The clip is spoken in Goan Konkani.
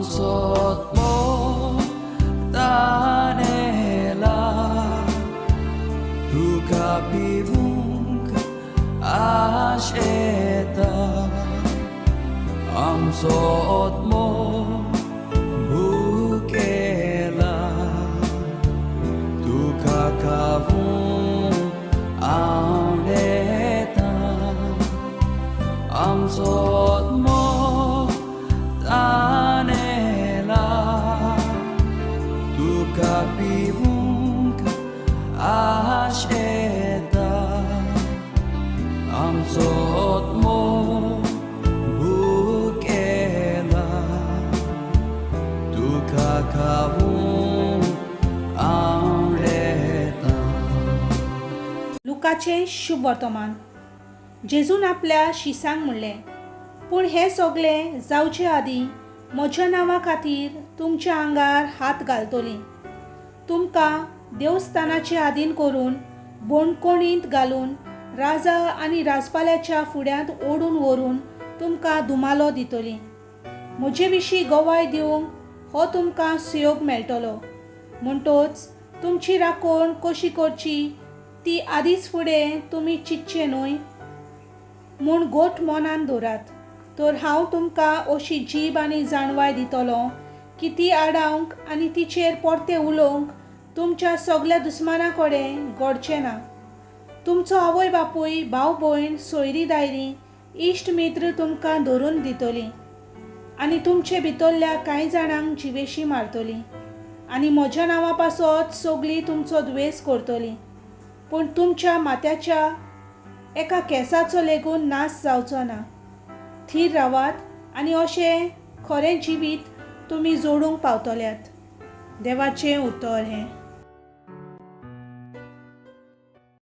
आमचो आत्मो तानेला तुका पिवूंक आश येता आमचो आत्मो भुकेला तुका खावूंक आवडटा आमचो आत्मो तानेला तुका पिवूंक आश येता आमचो आत्मो भुकेला तुका खावूंक आवडटा. लुकाचें शुभ वर्तमान. जेजून आपल्या शिसांक म्हणलें, पूण हें सगलें जावचे आदीं म्हज्या नांवा खातीर तुमच्या आंगार हात घालतलीं, तुमकां देवस्थानाचे आदीन करून बणकोणींत घालून राजा आनी राजपाल्याच्या फुड्यांत ओडून व्हरून तुमकां धुमालो दितलीं. म्हजे विशीं गवाय दिवंक हो तुमकां सुयोग मेळटलो. म्हणटोच तुमची राखण कशी करची ती आदींच फुडें तुमी चिंतचें न्हय म्हूण गोठ मनान दवरात. तर हांव तुमकां अशी जीब आनी जाणवाय दितलो की ती आडावंक आनी तिचेर परतें उलोवंक तुमच्या सगल्या दुस्माना कडेन घडचें ना. तुमचो आवय बापूय, भाव भयण, सोयरीं दायरीं, इश्ट मित्र तुमकां धरून दितलीं आनी तुमचे भितरल्या कांय जाणांक जिवेशीं मारतलीं आनी म्हज्या नांवा पासत सगलीं तुमचो द्वेस करतलीं. पूण तुमच्या माथ्याच्या एका केंसाचो लेगून नाश जावचो ना. थीर रावात आनी अशें खरें जिवीत तुमी जोडूंक पावतल्यात. देवाचें उतर हें.